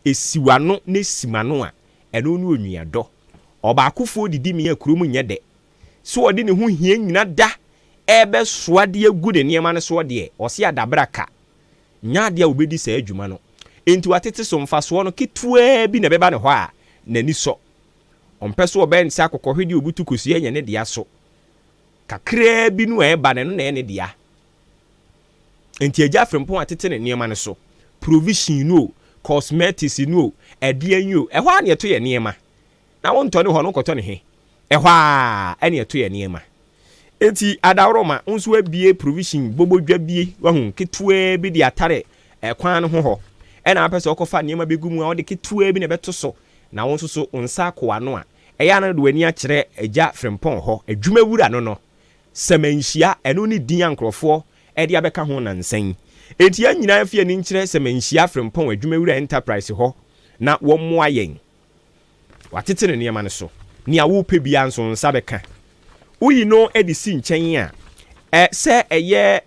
Ɛsi w'ano na ɛsi m'ano a, ɛno ne onuadɔ. Ɔbaakofoɔ didi mee a kurom nyɛ dɛ. Sɛ ɔde ne ho hia nyina da rebɛsoa de agu ne nneɛma no soɔ deɛ, ɔse adabra ka. Nyɛ adeɛ a ɔbɛdi saa adwuma no. Enti watete so mfasoɔ no ketewaa bi na ɛbɛba ne hɔ a, n'ani sɔ. Ɔmpɛ sɛ ɔbɛn sɛ akokɔhwedeɛ a ɔbutu kosua nyɛ ne dea so. Kakraa bi no a ɛba no, ɛno na ɛyɛ ne dea. Enti Agya Frimpong atete ne nneɛma no so. Provision no o, cosmetics no o, ɛdeɛn yi o, ɛhɔ ara na yɛto yɛn nneɛma. Na wontɔ ne hɔ no, wokɔtɔ ne he? Ɛhɔ ara na yɛto yɛn nneɛma. Enti adaworoma, wo nso abue provision bobodwa bi, wahu, ketewaa bi de atare kwan no ho hɔ. Ɛna wopɛ sɛ wokɔfa nneɛma bɛgu mu a, wode ketewaa bi na ɛbɛto so, na wo nso so wo nsa akɔ w'ano a, ɛyɛ a na wode w'ani akyerɛ Agya Frimpong hɔ, adwumawura no no. Sɛ manhyia, ɛno ne din a nkurɔfoɔ de abɛka ho nnansa yi. Enti yɛn nyinaa mfa yɛn ani nkyerɛ sɛ manhyia Frimpong Adwumawura Enterprise hɔ na wɔmmoa yɛn. Watete ne nneɛma no so. Nea wopɛ biara nso wo nsa bɛka. Woyi no de si nkyɛn a, ɛ, sɛ ɛyɛ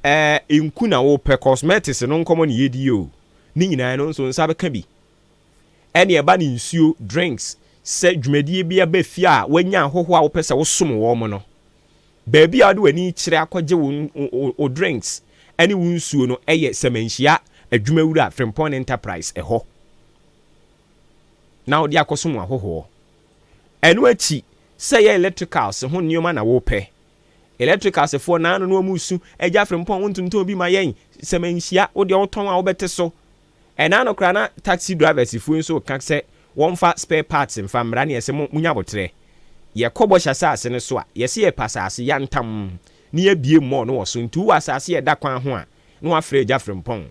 ɛ, nku na wopɛ, cosmetics no nkɔmmɔ na yɛredi yi o, ne nyinaa ɛno nso wo nsa bɛka bi. Ɛne ɛba ne nsuo, drinks, sɛ dwumadie bi aba fie a woanya ahɔhoɔ a wopɛ sɛ wosom wɔn no, baabi a wode w'ani kyerɛ akɔgye wo wo drinks ne wo nsuo no yɛ Sɛmanhyia Adwumawura Frimpong Enterprise ɛhɔ na wode akɔsom ahɔhoɔ. Ɛno akyi, sɛ ɛyɛ electricals ho nneɛma na wopɛ, electricals foɔ naa no na wɔn resu, Agya Frimpong wontontɔn bi ma yɛn, Sɛmanhyia wo deɛ wotɔn a wobɛte so. Ɛna no koraa na taxi drivers foɔ yi nso reka sɛ wɔmfa spare parts mfa mmra ne yɛse mo monya aboterɛ. Yɛkɔ bɔhyɛ asase no so a, yɛse yɛpɛ asase yantam na yɛabue mall no wɔ so nti wowɔ asase a ɛda kwan ho a na wafrɛ Agya Frimpong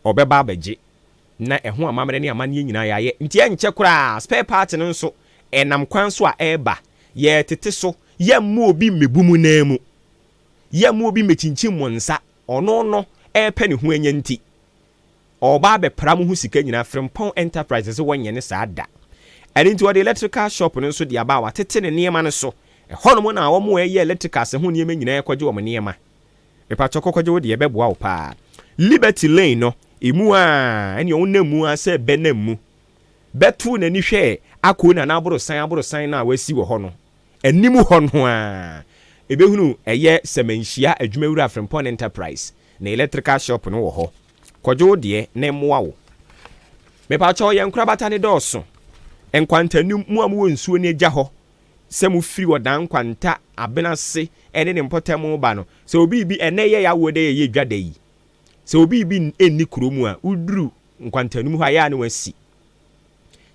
ɔbɛba abɛgye na ɛho amammerɛ ne amanneɛ nyinaa yɛayɛ nti ɛnkyɛ koraa spare part no nso ɛnam kwan so a ɛreba yɛretete so yɛmma obi mmɛbu mo nan mu yɛmma obi mmɛkyinkyim mo nsa ɔno no repɛ ne ho anya nti, ɔreba abɛpra mo ho sika nyinaa. Frimpong Enterprise se wɔnyɛ ne saa da. Ɛno nti wɔde electrical shop no nso de aba a wɔatete ne nneɛma no so. Ɛhɔnom na wɔn a ɛyɛ electricals ho nneɛma nyinaa kɔgye wɔn nneɛma. Mepakyɛ kɔ kɔgye wo deɛ, ɛbɛboa wo paa. Liberty Lane no, emu a ɛneɛ wonam mu ara sɛ bɛ nam mu. Bɛtoo n'ani hwɛɛ Akoo Nana aborosan aborosan no a wɔasi wɔ hɔ no. Anim hɔ no ara, ebehunu ɛyɛ Sɛmɛnhyia Adwumawura Frimpong Enterprise ne electrical shop no wɔ hɔ. Kɔgye wo deɛ na ɛmmoa wo. Mepakyɛw, yɛn nkorabata no dɔɔso. Nkwantanum, mo a mowɔ nsuo no agya hɔ, sɛ mofiri Ɔdan Nkwanta, Abenase ne ne mpɔtam reba no, sɛ obi rebi, ɛnnɛ yɛ yɛawoɔ da yi a ɛyɛ dwa da yi, sɛ obi rebi nni kuro mu a, woduru Nkwantanum hɔ a, ɛyɛ a na wasi.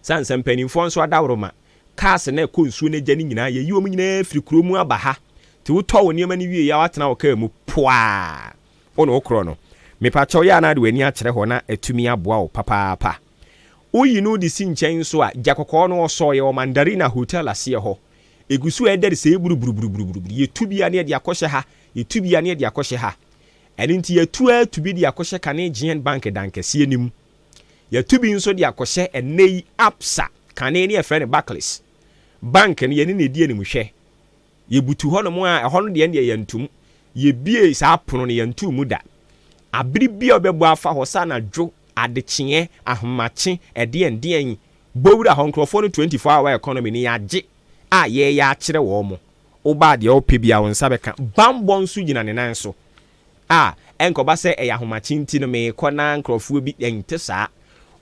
Sane sɛ mpaninfoɔ nso adaworoma, cars no a ɛkɔ nsuo no agya no nyinaa, yɛyi wɔn nyinaa firi kuro mu aba ha. Nti wotɔ wo nneɛma no wie a, woatena wo car mu puaa, wo ne wo korɔ no. Mepakyɛw yɛ a na wode w'ani akyerɛ hɔ na atumi aboa wo papaapa. Woyi no de si nkyɛn nso a, gya kɔkɔɔ no wɔsɔɔ yɛ wɔ Mandarina Hotel aseɛ hɔ. Ɛgu so a ɛdɛre sɛɛ buruburuburuburuburu. Yɛtu bi a na yɛde akɔhyɛ ha, yɛtu bi a na yɛde akɔhyɛ ha. Ɛno nti yɛatu ara tu bi de akɔhyɛ kane Gyeɛn Bank dan kɛseɛ no mu. Yɛatu bi nso de akɔhyɛ ɛnnɛ yi Absa, kane ne yɛfrɛ no Barclays, Bank no, yɛne no redi animhwɛ. Yɛbutu hɔnom a, ɛhɔ no deɛ ɛndeɛ yɛntom. Yɛbue saa pono no, yɛntoo mu da. Abere bi a wobɛbɔ afa hɔ sɛ anadwo, adekyeɛ, ahomakye, ɛdeɛn deɛn, bɔ wura hɔ, nkurɔfoɔ no 24 hour economy no yɛagye a yɛreyɛ akyerɛ wɔn. Woba a deɛ wopɛ biara wo nsa bɛka. Bammɔ nso gyina ne nan so. A, ɛnkɔba sɛ ɛyɛ ahomakye nti no merekɔ na nkurɔfoɔ bi, ɛnte saa.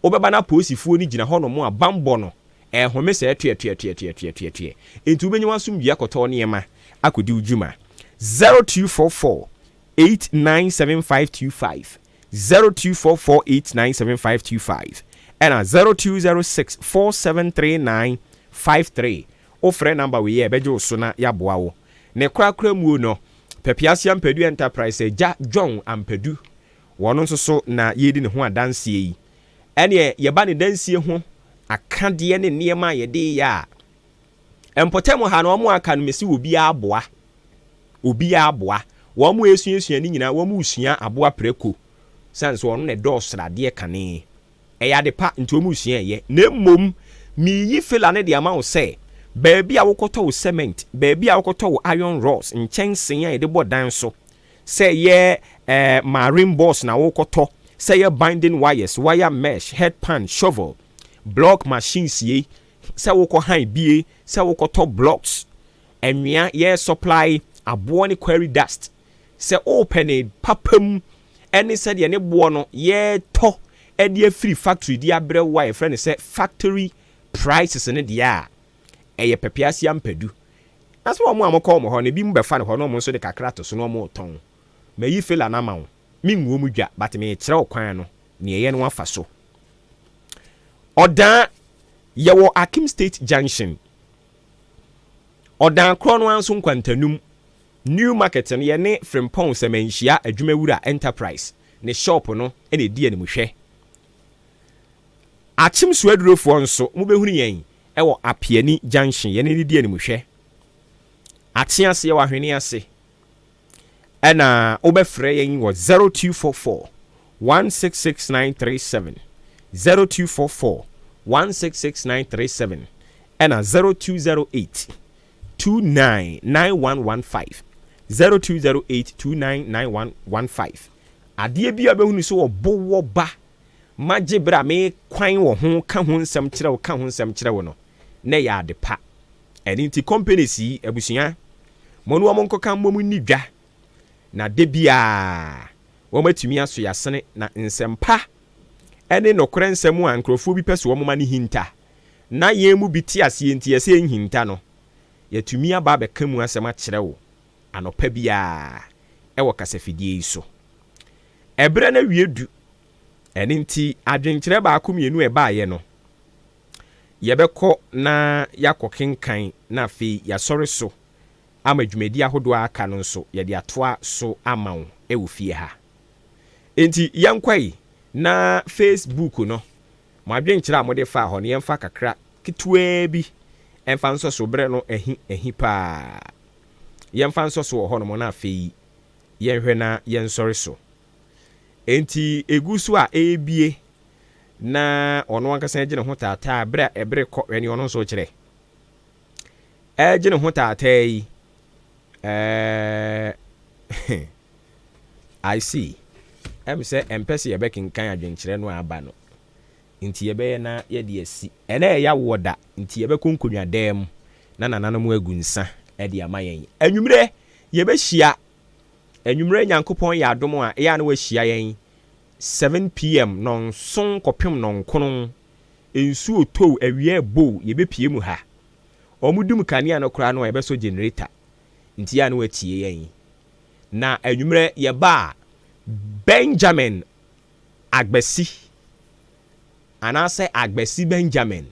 Wobɛba na apolisifoɔ no gyina hɔnom a bammɔ no ɛrehome sɛɛ tuɛtuɛtuɛtuɛtuɛtuɛ. Enti wobɛnya w'asomdwoeɛ akɔtɔ nneɛma akɔdi wo dwuma. 0244 897525, 0244 897525, ɛna 0206 473953. Wofrɛ number wei a ɛbɛgye wo so na yɛaboa wo. Ne korakora muo no, Papiase Ampadu Enterprise agya John Ampadu, wɔno nso so na yɛredi ne ho adanseɛ yi. Ɛneɛ yɛba ne dansie ho akadeɛ ne nneɛma a yɛde yɛ a, mpɔtam ha no wɔn a aka no mesi obiara aboa, obiara aboa. Wɔn a ɛresuasua ne nyinaa wɔn resua aboa prɛko, sane sɛ ɔno na ɛdɔɔ sradeɛ kane. Ɛyɛ ade pa nti wɔn resua ɛyɛ. Na mmom mereyi fila no de ama wo sɛ baabi a wokɔtɔ wo cement, baabi a wokɔtɔ wo iron rods, nkyɛnsee a yɛde bɔ dan so, sɛ ɛyɛ eh, marine boards na wokɔtɔ, Sɛ yɛ binding wires, wire mesh, head pan, shovel, block machines yei, sɛ wokɔ han bie, sɛ wokɔtɔ blocks, anwea, yɛ supply aboɔ ne quarry dust. Sɛ wopɛ ne papa mu ɛne sɛdeɛ ne boɔ no yɛtɔ ɛde afiri factory de abrɛ wo a yɛfrɛ no sɛ factory prices no deɛ a, ɛyɛ Pɛpɛase Ampadu. Na sɛ wɔn a wɔkɔ wɔn hɔ no, ebi mu bɛfa no hɔ na wɔn nso de kakra to so na wɔn retɔn. Mayi fila no ama wo, menguo mu dwa, but mekyerɛ wo kwan no nea ɛyɛ no afa so. Ɔdan yɛwɔ Akim State Junction, ɔdan korɔ no nso nkwantanum New Market no, yɛne Frimpɔn Sɛmɛnhyia Adwumawura Enterprise ne shop no ɛna ɛdi animhwɛ. Akyem Suadurofoɔ nso, mobɛhunu yɛn ɛwɔ Apiani Junction, yɛne ne di animhwɛ. Ate ase, yɛwɔ Ahwene ase, ɛna wobɛfrɛ yɛn wɔ 0244 166937, 0244 166937, ɛna 0208 299115, 0208 299115. Adeɛ bi a bɛhunu sɛ wɔbo wɔ ba magye berɛ a mekwan wɔ ho ka ho nsɛm kyerɛ wo, ka ho nsɛm kyerɛ wo no, na ɛyɛ ade pa. Ɛno nti companies yi, abusua, mo ne wɔn nkɔka mmom nni dwa na de biaa wɔn atumi aso yasene na nsɛmpa ɛne nokorɛ nsɛm a nkurɔfoɔ bi pɛ so wɔn ma no hinta na yɛn mu bi te aseɛ nti yɛsɛ yɛnhinta no, yɛtumi aba abɛka mu asɛm akyerɛ wo anɔpa biara ɛwɔ kasafidie yi so. Ɛberɛ no awie du, ɛne nti adwenkyerɛ baako mmienu ɛbaayɛ no, yɛbɛkɔ na yɛakɔ kenkan na afei yɛasɔre so ama dwumadi ahodoɔ a aka no nso yɛde atoa so ama wo ɛwɔ fie ha. Enti yɛnkɔ yi na Facebook no, mo adwenkyerɛ a mode faa hɔ no, yɛmfa kakra ketewaa bi ɛmfa nsɔ so. Berɛ no ahi ahi paa, yɛmfa nsɔ so wɔ hɔnom na afei yɛnhwɛ na yɛnsɔre so. Enti egu so a ɛrebie na ɔno ankasa gye ne ho taataa berɛ a ɛbere kɔ ɛne ɔno nso kyerɛ ɛgye ne ho taataa yi. I see, sɛ ɛmpɛ sɛ yɛbɛkenkan adwenkyerɛ no a aba no, nti yɛbɛyɛ na yɛde asi. Ɛnɛ ɛyɛ awoɔ da, nti yɛbɛkɔ nkonnwa mu na nananom agu nsa ɛde ama yɛn. Anwummerɛ yɛbɛhyia anwummerɛ, Nyankopɔn yɛ adom a, ɛyɛ a na wahyia yɛn 7 p.m., nɔnson kɔpem nɔnkron. Nsuo tow, awia ɛbow, yɛbɛpie mu ha. Ɔmo dum kanea no koraa no a, yɛbɛsɔ generator, nti yɛ a na watie yɛn. Na anwummerɛ yɛba a, Benjamin Agbasi anaasɛ Agbasi Benjamin,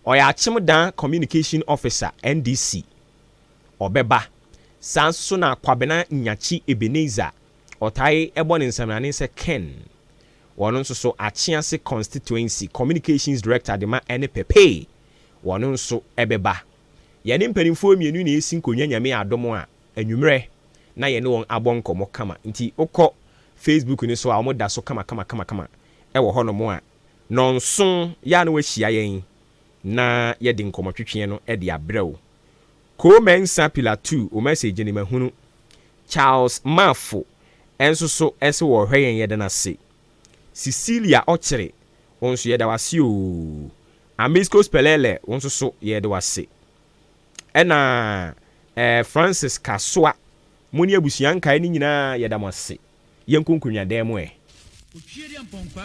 ɔyɛ Akyemdan communication officer, NDC, ɔbɛba. Saa nso na Kwabena Nyakyi Ebenezer, ɔtae ɛbɔ ne nsɛmnane sɛ Ken, wɔno nso so Akyease constituency communications director de ma ɛne Pɛpee, wɔno nso ɛbɛba. Yɛne mpanimfoɔ mmienu na esi nkonnwa. Nyame adom a, anwummerɛ na yɛne wɔn abɔ nkɔmmɔ kama. Nti wokɔ Facebook ni so a, wɔn da so kama kama kama kama ɛwɔ hɔnom a, nɔnson yɛ a na wahyia yɛn na yɛde nkɔmmɔtwetwe no de abrɛ wo. Koo Pillar 2, o message ne mahunu. Charles Mafo ɛnso so ɛsɛ wɔhwɛ yɛn, yɛda no ase. Cecilia Ɔkyere, wɔn nso yɛda wase o. Amisco Spelele, wɔn nso so yɛda wase. Ɛna Francis Kasoa, mo ne abusua nkae no nyinaa, yɛda mo ase. Yɛnkɔ nkonnwadan mu ɛ.